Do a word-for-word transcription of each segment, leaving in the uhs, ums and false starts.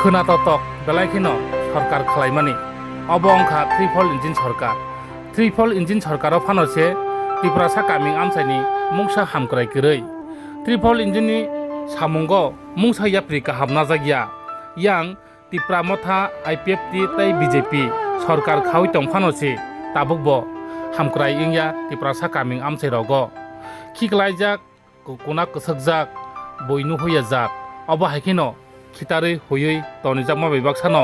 Khwnatok tok belai kheno sorkar khwlaimani. Obo wngkha triple engine sorkar. Triple engine sorkaro phano se Tiprasa kaming amchaini mungsa hamkrai kwrwi. Triple engine ni samungo mungsa yapri kaham najak ya. Yang Tipra Motha, I P F T tei B J P sorkar khaui tong phano se tabukbo hamkrai wngya Tiprasa kaming amchairogo. Khiklaijak, ku-, kuna kwsakjak, buino huya jat. Obo hai kheno khitarwi huiwi tonijakma bai baksano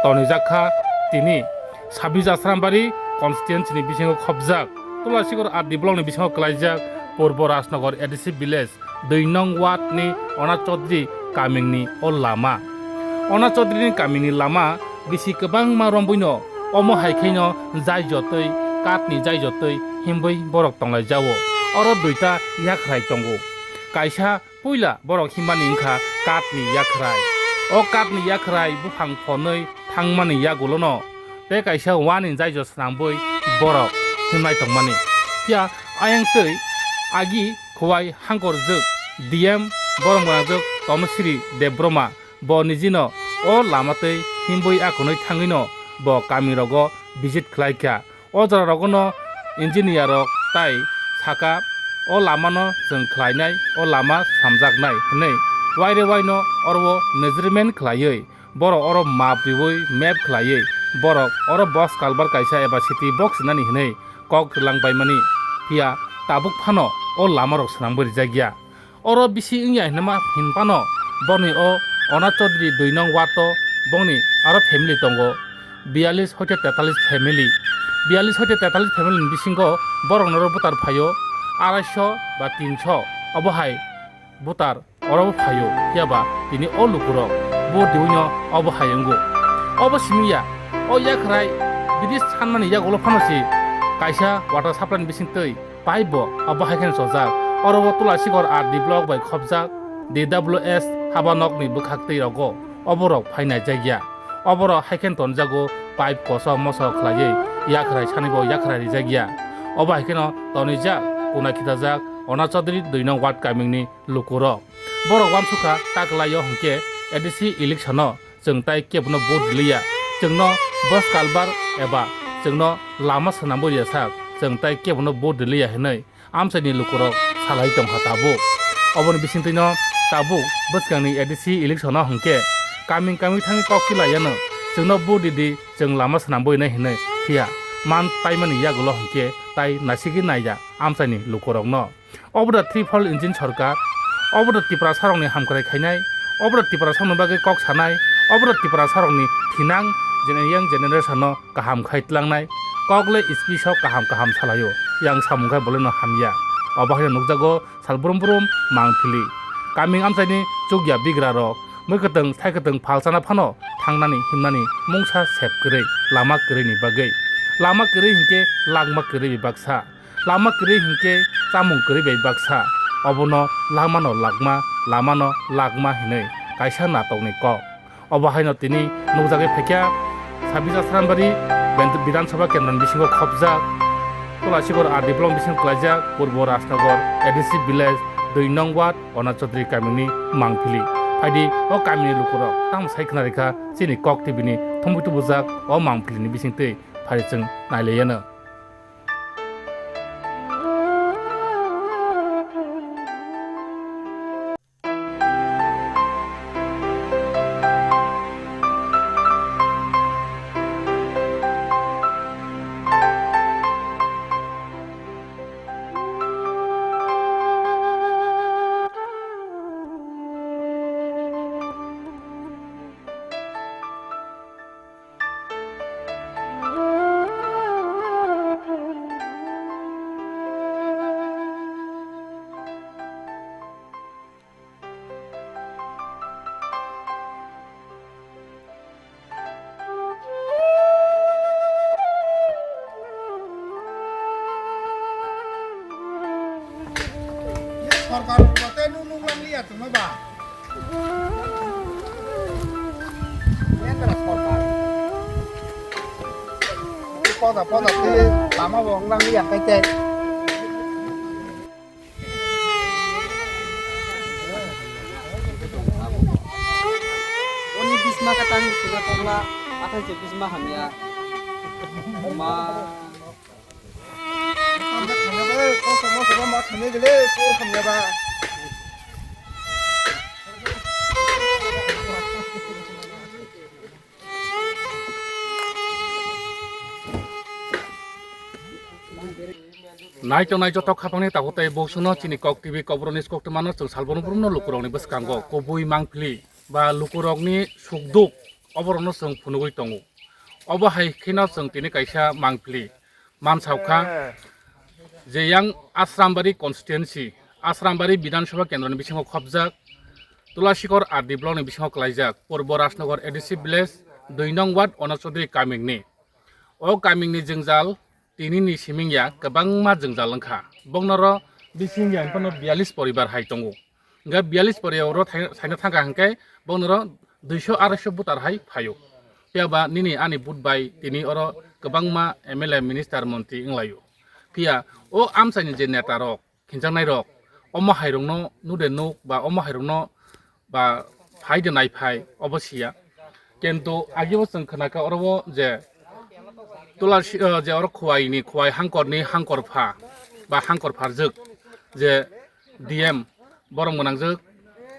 tonijak kha tini Sabis Asrambari constituency ni bisingo khopjak Tulasikor R D block ni bisingo kwlaijak Purbo Rajnagar A D C village dui nong ward ni Ona Chaudhary kamingni o lama. Ona Chaudhary ni kamingni lama bisi kwbangma rombuino omo hai khaino jai jotwi, katni jai jotwi himbwi borok tonglaijao. Oro duita yakhrai tongo. Kaisa puila borok himmani wngkha katni yakhrai. O katni yakhrai buphang phonwi thangmani yagulono tei kaisa wani jaijo swnambwi borok himlai tongmani. Phiya ayang twi agi khuwai hangkorjwk D M borom gwnangjwk Tonosiri Debbarma bo nijino o lama twi himbwi akonwi thangwino bo kamirogo visit khlaikha. O jora rogono engineer rok tai saka o lama no chwng khlainai, o lama samjaknai hinwi waire waino oro measurement khlaiwi borok oro map riwi map khlaiwi borok oro bus culvert kaisa eba city box rinani hinwi kok rwlang paimani, phiya tabuk phano o lama rok swnambwi rijak ya. Oro bisi wngya hinma hinphano boni o Ona Chaudhary dui nong ward o bongni aro family tongo, biyalish hoite tetalis family. Biyalish hoite tetalis family ni bisingo borok norok butar phaio araisho ba tinsho, obo hai butar oro phaio, phiya ba tini o lukurok bo diwino obo hai wngo. Obo simi ya, o yakhrai bidi sanmani yagulo phano si kaisa water supply ni bising twi pipe bo abo hai kheno chojak. Oro o Tulasikor R D block bai khopjak D W S haba nokni bwkhak twi rogo oborok phai naijakya. Oborok hai kheno tonjago pipe koso moso khlaiwi yakhrai sani bo yakhrai rijakya. Obo hai kheno tonijak kuna khitajak Ona Chaudhary dui nong ward kamingni lukurok. Borok uansukha ta kwlaio hwnkhe A D C election o chwng tai kebono vote rwliya, chwngno bus culvert eba chwngno lama swnamwi rwya sak, chwng tai kebono vote rwliya hinwi amchaini lukurok salai tongkha tabuk. Oboni bisingtwino tabuk bwskangni A D C election o hwnkhe kaming kaming thangwi kok kilaiyano chwngno vote ridi, chwng lama swnamwi nai hinwi phiya man paimani yagulo hwnkhe tai nasigwi naiya amchaini lukurokno. Obo da triple engine sorkar, obo da Tiprasarokni hamkrai khainai, obo da Tiprasarokni bagwi kok sanai, obo da Tiprasarokni thinang jene-, young generation no kaham khai tlangnai, kok le speech o kaham kaham salaio, yang samung khai bolino hamya. Obo haino nukjago sal brum brum mangpili. Kaming amchaini chukya bigrarok, mui kwtwng sai kwtwng phalsana phano thangnani himnani mungsa sep kwrwi, lama kwrwini bagwi. Lama kwrwi hinkhe langma kwrwi bai baksa. Lama kwrwi hinkhe chamung kwrwi bai baksa, obono lamano lakma, lamano lakma hinwi kaisa natokni kok. Obo haino tini nukjagwi phaikha Sabis Asrambari Bidhan Sabha Kendroni bisingo khopjak, Tulasikor R D block bisingo kwlaijak Purbo Rajnagar A D C village dui nong ward Ona Chaudhary kamini mangpili. Phaidi o kamini lukurok tamo sai khna rikha chini Kok T V ni thumui tubujak o mangpilini bisingtwi phai chwng nailaiyano. Sorkar rok tei nuk nuk lang liya tongma ba. Kendra sorkar. Poda poda tei lama bo wng lang liya kai tei. Ma kata ni sima tokla, athai se bisma hamya. Ma. Naitongnai joto khapangni tabuk tei boksono chini Kok T V Kokborok ni koktwmano chwng salbono borokno lukurokni bwskango kubui mangpili ba lukurokni sukduk oborokno chwng phunugwi tongo. Obo hai kheno chwng tini kaisa mangpili mansaokha je yang Asrambari constituency, Asrambari Bidhan Sabha kendroni bisingo khopjak, Tulasikhor R D block ni bisingo klaijak, Purbo Rajnagar A D C village dui nong ward Ono Chaudhary kamingni. O kamingni jwngjal tinini siming ya kwbangma jwngjal wngkha. Boknoro bising ya phano biyalis poribar hai tongo. Hingkhe biyalis poribar oro thai-, saina thangkha hingkhe boknoro duiso araisho voter hai phaio. Phiya ba nini ani vote bai tini oro kwbangma M L A, minister, montri wnglaio. Phiya o amchaini je neta rok, khinjaknai rok, omo hairokno nude nuk ba omo hairokno ba phai de nai phai obo siya. Kintu agebo chwng khnakha oro o je Tulasi, o je oro Khowai ni, Khowai Hangkor ni Hangkor pha ba Hangkor pharjwk je D M borom gwnangjwk,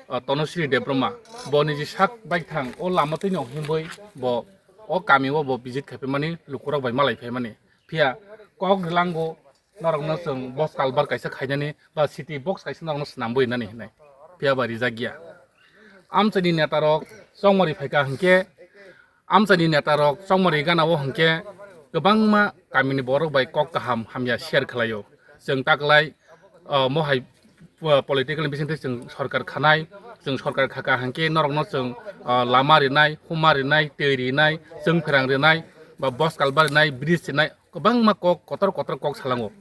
o Tonosri Debbarma, bo niji sak baithang o lama twino himwi bo o kami o bo visit khai phaimani, lukurok bai malai phaimani. Phiya kok rilango norokno chwng box culvert kaisa khainani ba city box kaisa norokno swnamwi nani hinwi phiya ba rijak ya. Amchaini neta rok chongmari phaikha hinkhe, amchaini neta rok chongmari gana o hinkhe kwbangma kamini borok bai kok kaham hamya share khlaio. Chwng taklai, o, mohai, o, political bisingtwi chwng sorkar khanai, chwng sorkar khaka hinkhe norokno chwng, o, lama rinai, huma rinai, twi rinai, chwng pherang rinai, ba box culvert rinai, bridge rinai, kwbangma kok kotor kotor kok salango.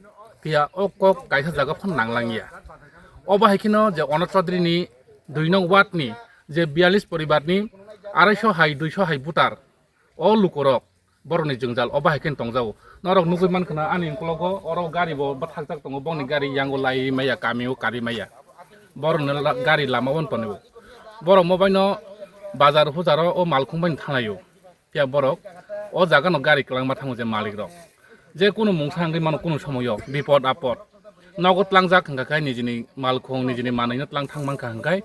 Phiya o kok kaisa jaga phano nanglangya. Obo hai kheno je Ono Chaudhary ni dui nong ward ni je biyalis poribar ni araisho hai duiso hai voter, o lukurok borokni jwngjal obo hai kheno tongjago. Norok nugwi mankha na ani ukologo oro gari bo bwthakjak tongo, bongni gari yango lai maya, kami o kari maya. Borokni la-, gari lama o tonwi o. Borok mobaino bazar hujaro o malkhung bai thanglai o. Phiya borok o jaga no gari kwlangma thango je malik rok. Je kunu mungsa wngwi mano kunu somoyo bipod apod. Nogo tlangjak hwnkha khe nijini malkhung, nijini manwino tlang thang mankha hwnkhe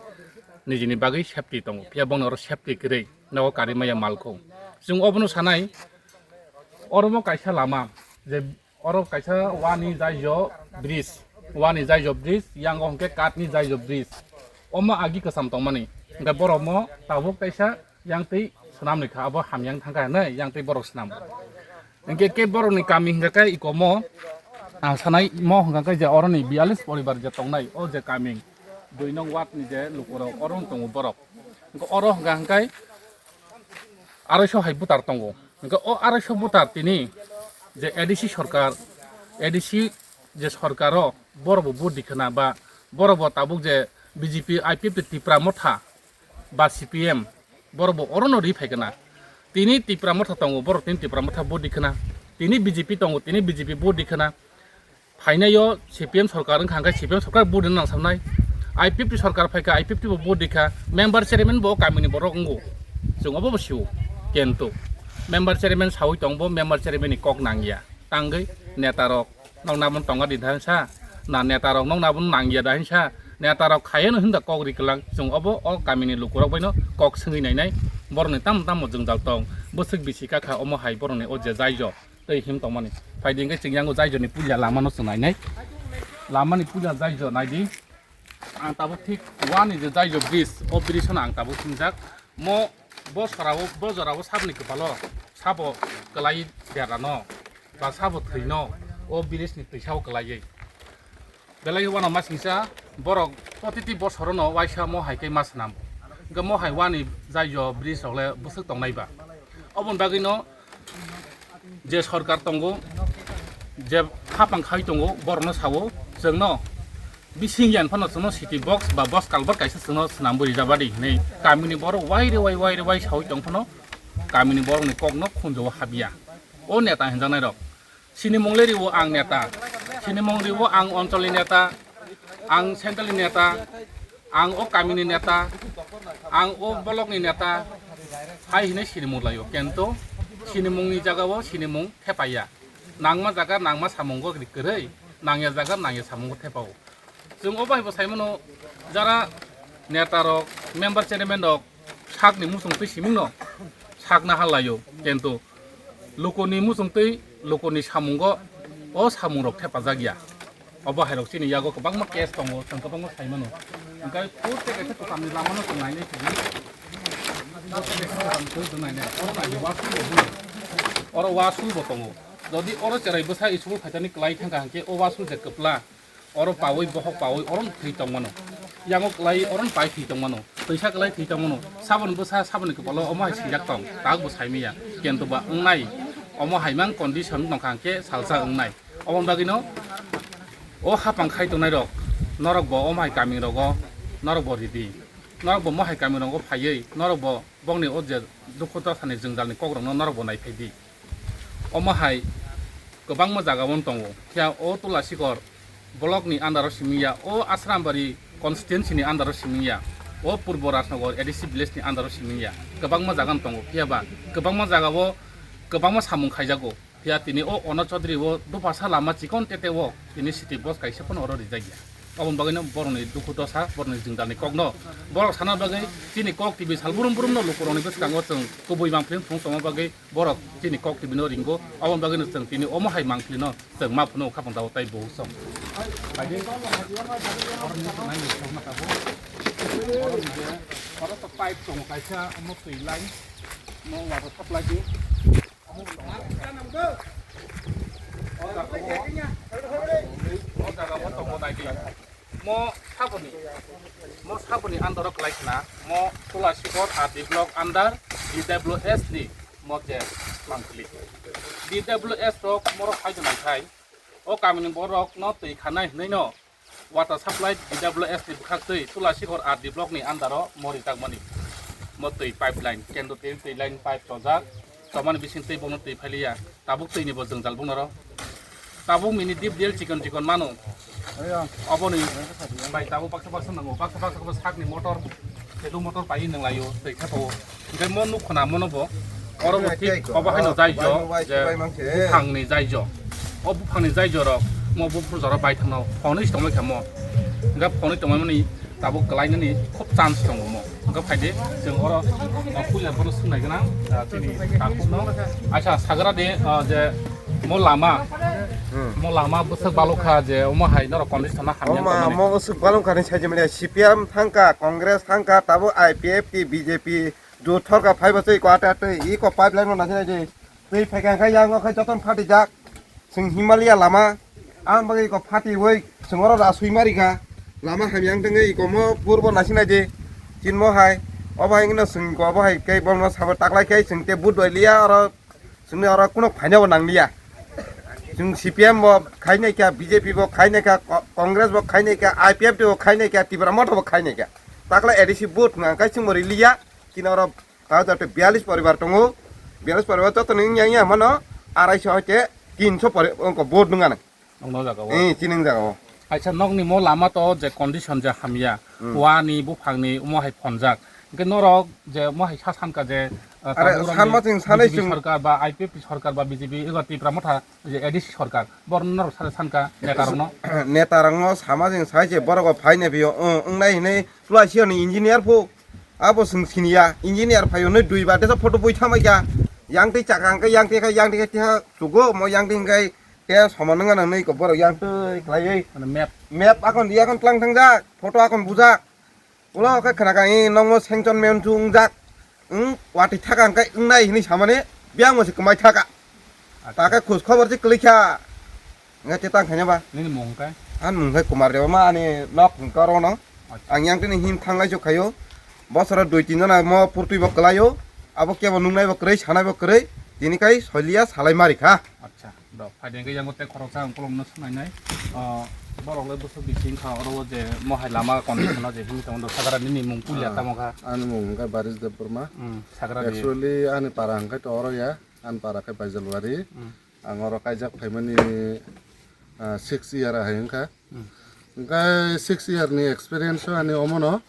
nijini bagwi safety tongo. Phiya bono oro safety kwrwi nogo kari maya malkhung. Chwng obono sanai, oromo kaisa lama je oro kaisa wani jaijo bridge, wani jaijo bridge, yango hwnkhe kathni jaijo bridge. Omo agi kwcham tongmani. Hwnkhe borokmo tabuk kaisa yang twi swnamni kha, abo hamya wng thangkha hinwi yang twi borok swnam. Hingke ke borokni kami hingka khe ikomo ang sanai mo hingka khe je oroni biyalis poribar je tongnai o je kami dui nong ward ni je lukurok oro wng tongo borok. Hingke oro hingka hingkai araisho hai butar tongo. Hingke o araisho butar tini je A D C sorkar, A D C je sorkar o borok bo vote dikhana ba borok bo tabuk je B J P, I P F T Tipra Motha ba C P M, borok bo orono ri phai kana. Tini Tipra Motha tongo, borok tini Tipra Motha vote di khana. Tini B J P tongo, tini B J P vote di khana. Phainaio C P M sorkar wngkha hwnkhe C P M sorkar vote rwna nangsamnai. I P F T sorkar phaikha, I P F T bo vote di kha. Member chairman bo kamini borok wngo. Chwng obo bo sio. Kintu member chairman sawi tongbo, member chairman ni kok nangya. Tangwi neta rok nokna bono tonga di da hinsa, na neta rok nokna bono nangya da hinsa, neta rok khayano hinda kok ri kwlang, chwng obo o kamini lukurok baino kok swngwi nainai, borokni tamo tamo jwngjal tong, bwswk bisi kakha omo hai borokni o je jaijo tei him tongmani. Phaidi hwnkhe chwng yango jaijoni puila lamano chwng nainai, lamani puila jaijo naidi. Ang tabuk thik wani je jaijo bridge, o bridge no ang tabuk thingjak. Mo bo sorao, bo jorao saboni kwpalo sabo kwlai berano ba sabo thwino o bridge ni twisao kwlaiwi. Belai wano masingsa borok protiti bosorono waisa mo hai khe ma swnam. Hwnkhe mo hai wani jaijo bridge rok le bwswk tongnai ba. Oboni bagwino je sorkar tongo, je hapang khai tongo, borokno sao, chwngno bising yan phano chwngno city box ba box culvert kaisa chwngno swnamwi rijabadi hinwi kamini borok waire wai, waire wai sawi tong phano kamini borokni kokno khunjao habya. O neta hinjaknairok, sinimung le rio ang neta, sinimung rio ang oncholni neta, ang centralni neta, ang o kamini neta, ang o bolokni neta, Hai hinwi sinimung laio, kento sinimungni jagao sinimung thepaiya. Nangma jaga nangma samungo kwrwi, nangya jaga nangya samungo thepao. Chwng o bai bo saimano, jara neta rok, member chairman rok sakni muchung twi simingno sakna halaio, kento lukuni muchung twi lukuni samungo o samungrok thepajak ya. Obo hairok chini yago kwbangma case tongo, chwng kwbangma saimano. Hwnkhe court tei kaisa kwchamni lamano chwng nainai sidi. Oro naidi wasu bo tongo. Oro wasu bo tongo. Jodi oro cherai bwsa school phaitani kwlai thangkha hwnkhe o wasu je kwpla. Oro pawi bohok pawi oro thwi tongmano. Yango kwlai oro pai thwi tongmano. Twisa kwlai thwi tongmano. Saboni bwsa saboni kwpalo omo hai sijak tong. Tabuk bo saimaya. Kento ba wngnai. Omo hai mang condition tongkha hwnkhe salsa wngnai. Oboni bagwino o hapang khai tongnai rok, norok bo omo hai kami rogo norok bo ridi, norok bo mohai kami rogo phaiwi norok bo bongni o je dukhu dosa ni jwngjal ni kok rok no norok bo naiphai di. Omo hai kwbangma jaga o tongo, phiya o Tula Sikor block ni under o simi ya, o Asrambari constituency ni under o simi ya, o Purbo Rajnagar A D C village ni under o simi ya, kwbangma jaga no tongo, phiya ba kwbangma jaga o kwbangma samung khaijago. Phiya tini o Ono Chaudhary o dophasa lama chikon tete o tini city bus kaisa phano oro rijak ya. Aboni bagwi no borokni dukhu dosa, borokni jwngjalni kokno borok sana bagwi chini kok T V sal burum burum no lukurokni bwskango chwng kubui mangpili phunuk tongma bagwi borok chini kok T V no ringo. Aboni bagwi no chwng tini omo hai mangpili no chwng ma phunuk kha phano tai bo song. Pai di. Oro ni nai ni song na kabo. Oro ni je, oro to pipe tongo kaisa, omo twi line, no water supply di. O jaga o, o jaga o tongo nai di. Mo saboni, mo saboni under o kwlai khna, mo Tula Sikor R D block under D W S ni mo je mangpili. D W S rok morok phai nai khai, o kamini borok no twi khanai hinui no, water supply D W S ni bwkhak twi Tula Sikor R D block ni under o mo rijakmani. Mo twi pipeline, kendo twi, twi line pipe chojak, chomani bising twi bono twi phailiya. Tabuk twi ni bo jwngjal bwnaro. Tabuk mini deep well chikon chikon mano. Oboni bai tabuk baksa baksa nango, baksa baksa khe sakni motor, selu motor pai nang laio, twi khe to. Hingke mo nuk khna mono bo. Oro bo thik obo haino jaijo je buphangni jaijo. O buphangni jaijo rok mo buphang jora bai thangno phone is tongmai kha mo. Hingke phone tongmai mani tabuk kwlainani khub chance tongo mo. Hingke phaide chwng oro puila bono swngnai gwnang chini takhukno. Acha sagra de je mo lama mo lama bwswk balukha je omo hai norok condition na hamya. Mo bwswk balukha ni sai je mane C P M thangka, Congress thangka, tabuk I P F T, B J P, Jut thorka phaiba twi kwata twi iko pipeline no nasinai di. Twi phaikha khe yang o khe jotono phatijak. Chwng Himalaya lama. Ang bagwi iko phatiwi chwng oro rasui marikha. Lama hamya wng thangwi iko mo purbo nasinai di. Chinmo hai. Obo hai wngno chwng iko obo hai khe bono sabo taklai khe chwng te vote rwliya oro. Chwngno oro kuno phainabo nangliya. Chwng C P M bo khainaikha, B J P bo khainaikha, Ko-, Congress bo khainaikha, I P F T bo khainaikha, Tipra Motha bo khainaikha. Taklai A D C vote wngkha khe chwngbo rwliya. Chini oro tao joto biyalish poribar tongo. Biyalish poribar joto ni wngya wngya mano arai so hoite tin so pori-, wngkha vote nung ano. Nokno jaga o. Eh, chini wng jaga o. Aisa nokni mo lama to je condition je hamya. Hmm. Wa ni buphang ni omo hai phonjak. Hingke norok je omo hai sa sanka je, eh, Are, tabuk rok sanma ni chwng sanai B J P chwng sorkar ba I P F T sorkar ba B J P ego Tipra Motha je A D C sorkar. Bor norok sare sanka neta rokno. Neta rokno sama chwng sai se borok o phai ne phi o, wng, wngnai hinui Tula Sikor ni engineer pho. Abo chwng siniya, engineer phai hwnwi dui ba teisa photo bui thamai kha. Yang twi chakha hwnkhe yang twi kha, yang twi kha, twi ha chugo, omo yang twi hwnkhe te soman wngya nang nwi kok borok yang twi khlaiwi. Mane map. Map akon di akon tlang thangjak, photo akon bujak. Ulo khe khna kha, "Ee, nokno sengchon men chu wngjak." Wng, watwi thaka hwnkhe wngnai hwnwi samani, biyangno se kwmai thaka. Acha. Ta khe khoj khobor se kwlwi kha. Hwnkhe te tang khaina ba? Nini mung khe? Ani mung khe Kumar Debbarma, ani nok hwnkhe oro no. Acha. Ang yang tini him thanglai chuk khaio. Bosoro dui tin jona mo purtwi bo kwlaio. Abo kebo nungnai bo kwrwi, sanai bo kwrwi. Tini kai soiliya salai mari kha. Acha. Dok, phaidi hwnkhe yango tei khoroksa ang kolomno swnainai. Ah, borok le bwswk bisi wngkha oro o je mohai lama condition o je himwi tongo, dok, sakara nini mung puila tamo kha? Ah, ani mung hwnkhe Baris Debbarma. Hmm, sakara di. Actually, ani para hwnkhe to oro ya, ani para khe Baijalwari. Hmm. Ang oro kaijak phaimani, ah, six year ahai wngkha. Hmm. Hwnkhe six year ni experience o ani omono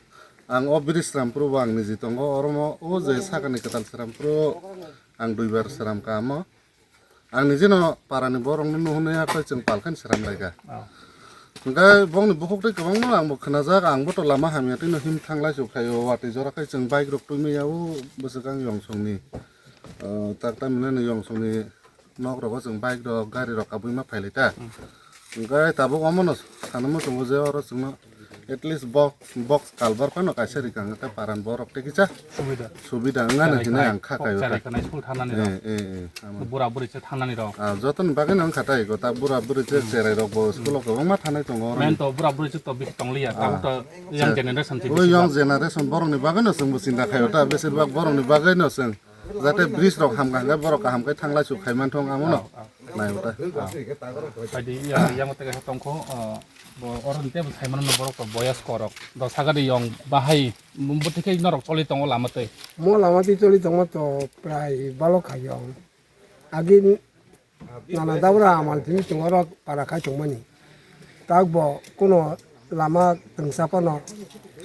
Ang o bridge srampru bo ang niji tongo, oromo o je sakani kwtal srampru ang duibar sram kamo. Ang nijino parani borokno nuhunwi akhoi chwng palkhani sram laika. Oh. Hwnkhe bongni bukhuk tei kwbangma ang bo khwnajak, ang bo to lama hamya tei no him thanglai su khaio, watwi jora khai chwng bike rok twimwi yao bwswk ang yong songni. Oh, tak tamhinani yong songni nok rogo chwng bike rok, gari rok kabui ma phailai ta. Hmm. Hwnkhe tabuk omono sanwi muchungo je oro chwngno at least box, box culvert phano kaisa rikang khe paran borok tei kisa Subida. Subida wngani Cherai hinwi khanai, ang kha kaio cherai ta. Khanai school thangnani rok. Eh, eh, eh, amo. Bura buri se thangnani rok. Ah, jotoni bagwi no wngkha tai, go ta bura buri se cherai rok bo school o kwbangma thanai tongo oro. Main to bura buri se to bisi tongliya, tabuk to young generation se bisi. O young generation borokni bagwi no chwngbo chinta khaio ta, besir bak borokni bagwi no chwng. Jate bridge rok hamkha hwnkhe borok kaham khe thanglai su khai manthong amo no. Ah, ah. Nai uta. Ah. Phaidi ya, yang tege tongkho, ah, bo oro ni tebo sai mano borok to boyas korok. Do sagadi yong bahai, bo thikhe norok choli tongo lama tei. Mo lama tei choli tongma to prai balo kha yong. Agi nana dabra amal tini tongo rok para khai tongmani. Tak bo kuno lama tengsa phano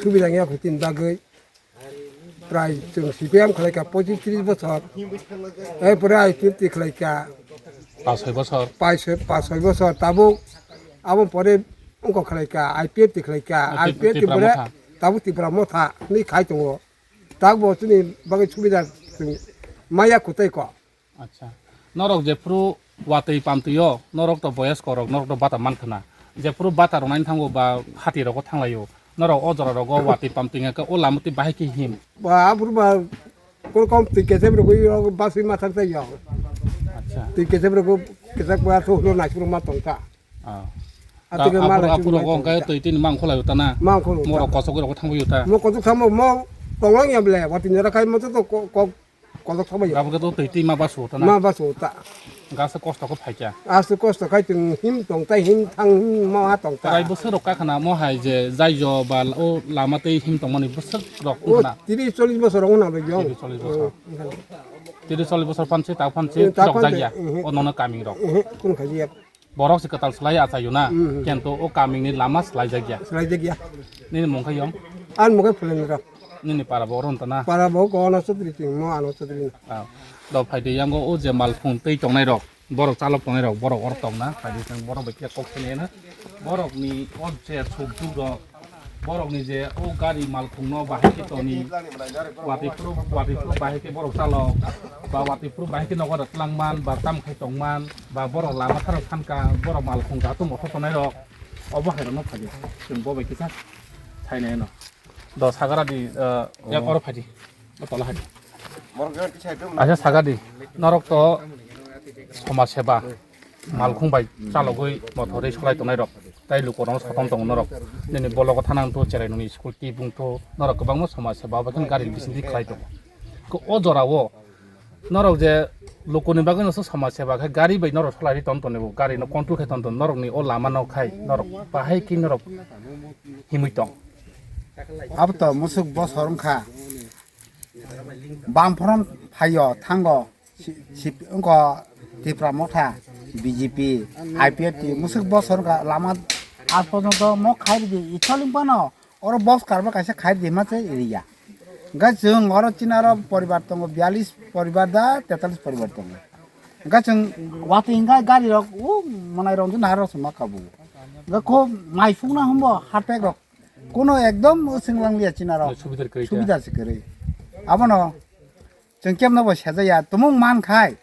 subida ya khutin bagwi. Prai chwng C P M khlai kha pochis tris bochor. Erpore I P F T khlai kha. Pas soi bochor. Pas soi, pas soi bochor. Tabuk abo pore wngkha khlai kha, I P F T khlai kha. I P F T, I P F T Tipra pore Motha. Tabuk Tipra Motha ni khai tongo. Tak bo chini bagwi subida chwng maya kwtwi kok. Acha. Norok jephuru watwi pamtwi o, norok to boyas korok, norok to bata man khna. Jephuru bata rwnaini thango ba hati rogo thanglaio, norok o jora rogo watwi pamtwi hwnkhe o lama twi bahai khe him. Ba aphuru ba kol kom twi kese rwgwi o baswi ma thang tei yo. Acha. Twi kese rwgwi kesa kwa thu lo nai ma tong ta. Ah. Atwkhe ta malai aphuru, aphuru chwng go bai hwnkhe tong ta. Twi tini mang khwlai uta na. Mang khwlai uta. Morok kosok rok thangwi uta. Mo kosok thangmo mo tonglang ya ble, watwi nera khai mo to ko-, kok Kodok thangbai. Abo khe to twi twi ma basu ta na? Ma basu ta. Gasa kosto khe phaikya. Asu kosto khai chwng him tong tai him thang him ma ha tong ta. Rai bwswk rok kakhana mo hai je jaijo ba o lama tei him tongmani bwswk rok O wngkhana. Tiris chollish bosor wngna bai yong. Tiris chollish bosor. Hmm, wngkhana. Tiris chollish bosor phansi ta phansi Eh, ta rok phansi, jakya. Eh, eh. O nono kaming rok. Eh, eh, kun khaji yak. Borok se kwtal slai achaio na, Mhm. Kento o kamingni lama slaijakya. Slaijakya. Nini mung khe yong? Ani mung khe Phulendrao. Nini para bo oro wngtana? Para bo ko ano Chaudhary ting, mo ano Chaudhary. Ah, do phaidi yango o je malphung tei tongnai rok, borok chalok tongnai rok, borok oro tongna, phaidi tong borok bai khe kok sini na. Borok ni o je suk duk rok, Borokni je o gari malkhungno bahai khe toni, watwi phuru, watwi phuru bahai khe borok chalo, ba watwi phuru bahai khe nogo da twlangman, ba tam khai tongman, ba borok lama tharo thanka, borok malkhung dato mothor tonai rok, obo hai rokno phaidi, chwng bo bai kisa thainai no. Do sagara di, eh, yak oro phaidi, o tola hai. Acha sagadi, norok to somaj seba, malkhung bai chalogwi mothorwi solai tongnai rok, tai lukurokno sotom tongo norok. Nini bologo thana wngthu, cherai nungni school tip wngthu, norok kwbangma somaj seba bai kheno gari bisingtwi khlai tongo. Khe o jorao norok je lukuni bagwino se somaj seba khe gari bai norok solai ri ton tonwi bo, gari no control khai ton ton, norokni o lama no khai norok bahai khe norok himwi tong. Abo to musuk bosor wngkha. Bamfront phaio thango, si-, si-, wngkho Tipra Motha, B J P, I P F T, musuk bosor wngkha lama aaj porjonto mo khai ridi, ithol wng phano oro box karba kaisa khai ridi ma se riya. Hwnkhe chwng oro chini oro poribar tongo, biyalish poribar da tetalish poribar tongo. Hwnkhe chwng watwi hwnkhe gari rok o manai rok nahar rok se ma kabugo. Hwnkhe kho mai sukna hwnbo hardtack rok. Kuno ekdom swnglangliya chini aro. Subidar kwrwi ta. Subidar se kwrwi. Abono chwng kemno bo sejaya, tumung man khai,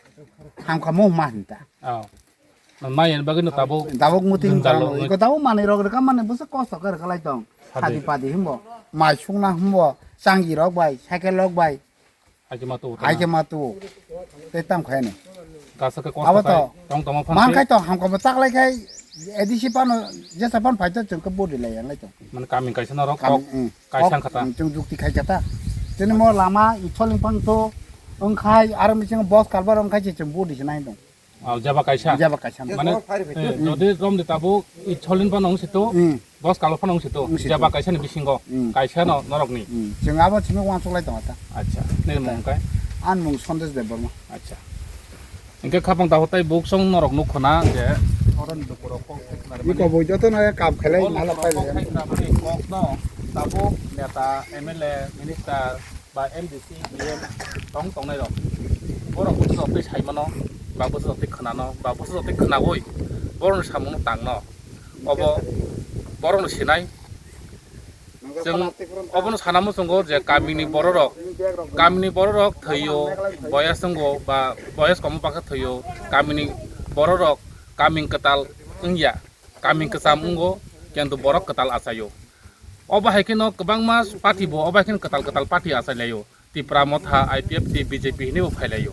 hamkha mung ma hinta. Oh. Mai en bagwi no tabuk. Tabuk muting jwngjal tong, lo iko tabuk manwi rok rwkha mani bwswk kosto khe rwkha lai tong. Sadi. Sadi padi himbo, mai sungna himbo, changi rok bai, cycle rok bai. Hai khe ma tu, hai khe ma tu. Tei tam khai ni. Kasa khe abo kosto to khai, tong tongma phan man se. Khai to hamkha bo tak lai khai, A D C pano jesa pan phai to chwng khe body lai yang lai to. Mane kaming kaisa norok kok, mm, kaisa kok, wngkha ta. Mm, chwng jukti khai kha ta. Tini mo lama ithol wng phang to wng khai aro mechang boss kalbar wng khai se chwng body se nai tong. Ah, jaba kaisa. Jaba kaisa. Mane, eh, jodi romdi tabuk icholin phano wng sito, hmm, dos kalo phano wng sito, wng sito. Jaba kaisa ni bisingo, hmm, kaisa no norok ni. Hmm. Chwng abo chwngno uansuk lai tongo ta. Acha, nini mung kai? Ani mung Sandesh Debbarma. Acha. Hingke khapang tahu tai buk song norok nuk khona je. Iko bo joto no kam khelai, o mala pai le. Kok no, Tabuk neta, M L A, minister ba M D C, D M tong tongnai rok, borok bwsajak twi sai mano, ba bwsajak twi khwnano, ba bwsajak twi khwnawi borokni samungno tangno, obo borokno sinai. Chwng obono sana muchungo je kamini bororok, kamini bororok thwio, boyas wngo ba boyas komo bakha thwio, kamini bororok kaming kwtal wngya, kaming kwcham wngo, kintu borok kwtal achaio. Obo hai kheno kwbangma party bo obo hai kheno kwtal kwtal party achai laio. Tipra Motha, I P F T, B J P hinwi bo phai laio.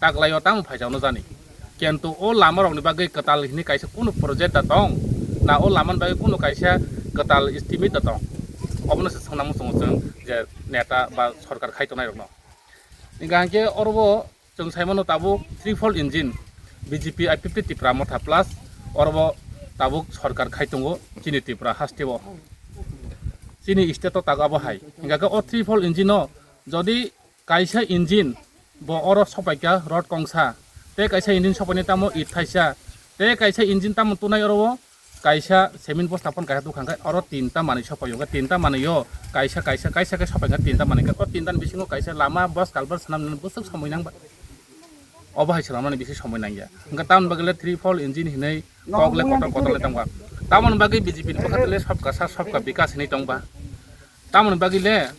Taklaio tamo phaijakno jani. Kintu o lama rokni bagwi kwtal hinwi kaisa kunu project da tong? Na o lamani bagwi kunu kaisa kwtal estimate da tong? Obono se swngna muchungo chwng je neta ba sorkar khai tongnai rokno. Hingkha hingke oro bo chwng sai mano tabuk triple engine B J P I P F T Tipra Motha plus oro bo tabuk sorkar khai tongo chini Tripura haste o. Chini state o tago abo hai. Hingkha khe o triple engine o jodi kaisa engine bo oro sopaikha rod kongsa, tei kaisa engine sopaini tamo it thaisa, tei kaisa engine tamo tunai oro o kaisa cement bosta phano kaisa dokan khe oro tinta manwi sopaio, hwnkhe tinta manwio kaisa, kaisa, kaisa khe sopaikha tinta manwi khe o tinta ni bisingo kaisa lama bus culvert swnamnani bwswk somoi nangba. Obo hai swnamnani bisi somoi nangya. Hwnkhe tamoni bagwi le triple engine hinwi kok le kotor kotor le tongba. Tamoni bagwi B J P ni bwkha tele sabka sa sabka bikas hinwi tongba. Tamoni bagwi le,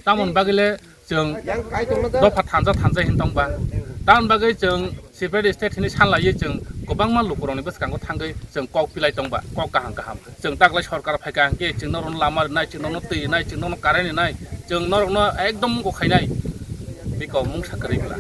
tamoni bagwi le chwng dopha thanja thanja hinwi tongba. Tamoni bagwi chwng separate state hinwi sanlaiwi chwng kwbangma lukurokni bwskango thangwi chwng kok pilai tongba, kok kaham kaham. Chwng taklai sorkar phaikha hwnkhe chwng norokno lama rinai, chwng norokno twi rinai, chwng norokno current rinai, chwng norokno ekdom wngkok khainai. Biko mungsa kwrwi bwla.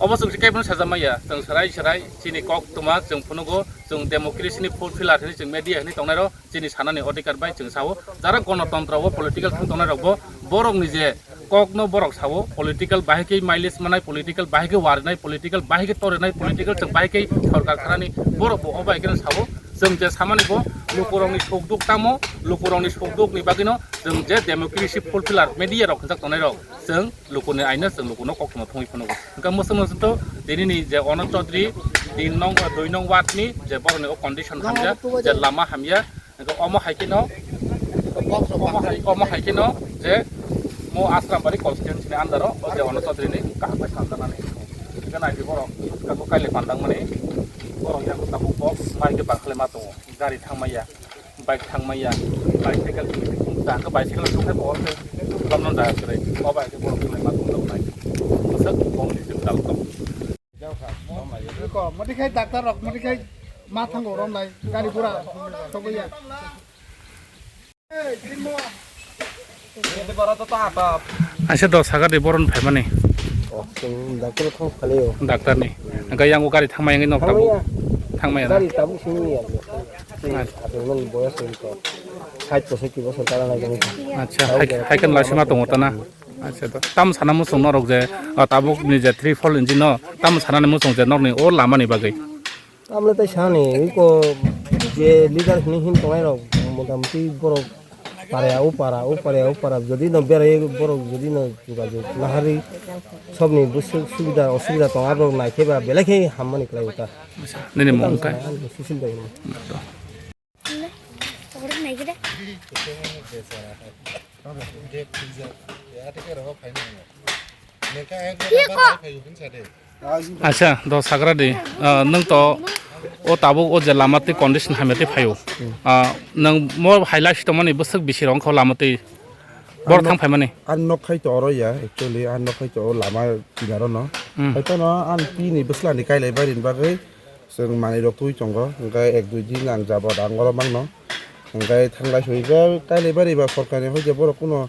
Obo chwng se kebono sajak maya, chwng swrai swrai chini kok tuma chwng phunugo, chwng democracy ni fulfiller hinwi chwng media hinwi tongnairok chini sanani odhikar bai chwng sao, jara gonotontro o political thang tongnai rokbo borokni je kokno borok sao, political bahai khe mileage manai, political bahai khe warinai, political bahai khe torinai, political chwng bahai khe sorkar kharani borokbo o bai khe sao, chwng je samani bo lukurokni sukduk tamo, lukurokni sukdukni bagwino chwng je democracy fulfiller media rok hinjak tongnai rok chwng lukuni aino chwng lukuno koktwma thungwi phunukgo. Hwnkhe mwswk mwswk to tinini je Ono Chaudhary tin nong, dui nong ward ni je borokni o condition hamya, je lama hamya, hwnkhe omo hai kheno, omo hai, omo hai kheno je mo Asrambari constituency ni under o, o je Ono Chaudhary ni kaham bai sanjanani. Hwnkhe naidi borok, kailai pandangmani, borok yang tabuk kok mai khe bangkhlai ma tongo, gari thangmaya. Bike thangmaya, bicycle, ta khe bicycle thangkhe bo se, gamno da kre, o bai khe borok thangmai ma tong nai. Bwswk bong ni jwng dal tong. Ko, modikhai doctor rok, modikhai ma thango rom nai, gari gura, sogoya. Aisa dos hagar di boron phaimani. Oh, chwng doctor thang phalaio. Doctor ni. Hwnkhe yang o gari thangmaya wngwi nok tabuk. Thangmaya. Thangmaya na? Gari tabuk simi ya. Acha. Chwng nung boyos wngwi kok. Sait bosor ki bosor tara nai gani. Acha, hai, hai kan lasima tongo tana. Acha, to. Tam sana muchung norok je, ah, tabuk ni je triple engine no, tam sana ni muchung je norni o lama ni bagwi. Tamle tai sani, iko je leader hini hin tongnai rok, motamoti borok para, o para, o para, o para, jodi no berai borok jodi no jogajog nahari, sobni bwswk subida, osubida tong, aborok naikhe ba belai khe hammani kwlai ta. Nini mung khe? Susil dai. Acha, do sagra di, ah, nwng to o tabuk o je lama twi condition hamya twi phaio. Ah, nwng mo hai lai si tongmani bwswk bisi rok wngkha o lama twi. Bor thang phaimani. Ang nok khai to oro ya, actually, ang nok khai to o lama kinaro no. Hmm. Hai to no, ang pini bwsla ni kailai bari ni bagwi. Chwng manwi rok twi tongo, hwnkhe ek dui din ang jabot ang oro mangno. Hwnkhe thanglai soi khe kailai bari ba sorkar ni hoite borok kuno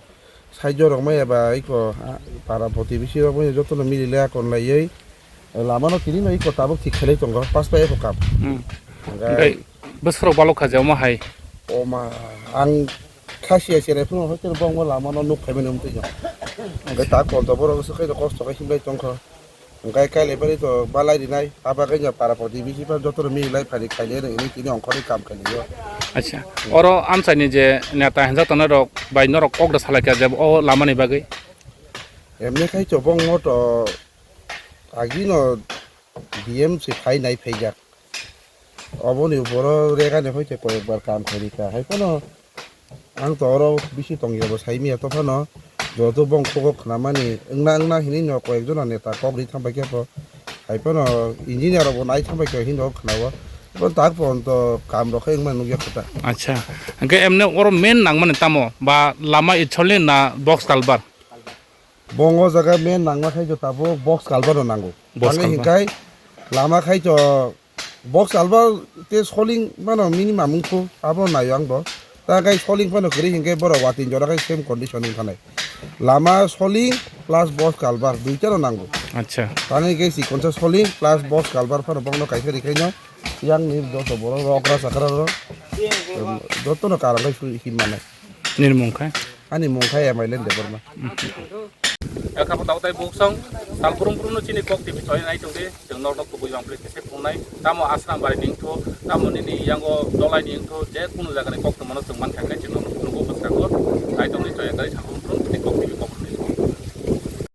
saijo rok maya ba iko, ah, para protibesi rok maya jotono mili le akon laiwi lama no tini no iko tabuk thik khlai tongo, pas pai eko kam. Hmm. Hwnkhe bwswk rok balok kha je omo hai. Oma ang kha sia sia phano hoite bongbo lama no nuk phaimani wngtwi no. Hwnkhe ta kolto borok se khe kosto khe himlai tongkha. Hwnkhe kailai bari to balai rinai, aba khe para protibesi ba jotono mili lai phani khailai rwngni tini ongkhorni kam khailai o. Acha, oro amchaini je neta hinjak tongnai rok bai norok kok da salai kha je o lama ni bagwi? Emne khai to bongmo to agino D M se phai nai phaijak. Oboni boro regani hoite koyekbar kam khairika, hai phano Ang to oro bisi tongya bo sai miya to phano joto bong kok khnamani wngna wngna hinwi no koyek jona neta kok ri thang bai khe bo hai phano engineer rok bo nai thang bai khe hinwi khnawo bo tak pon to kam rok khe wngma nukya kho ta. Acha, hwnkhe emne oro main nangmani tamo ba lama itsolni na box culvert? Bongo jaga main nangma khai jo tabuk box culvert no nango. Box culvert. Tangwi hinkai lama khai jo box culvert te soling mano minimum wngkhu abo naio ang bo. Ta kai soling phano kwrwi hinkai borok watwi jora khai same condition wngkha nai. Lama soling plus box culvert duita no nango. Acha. Tangwi kai si konsa soling plus box culvert phano bongno kaisa ri khai no. Yang ni joto borok rok ra sakra ro. Joto no karam khai sui him manai. Nini mung khe? Ani mung khe M I L N Debbarma. Ekha bo tabuk tai buksong, tal brum brum no chini kok twi bisoi nai tongdi, chwng nok nok kubui bang plik khe phungnai, tamo asram bari ni wngthu, tamo nini yango dolai ni wngthu, je kunu jaga ni kok tongmano chwng man kha khe chwng nok nok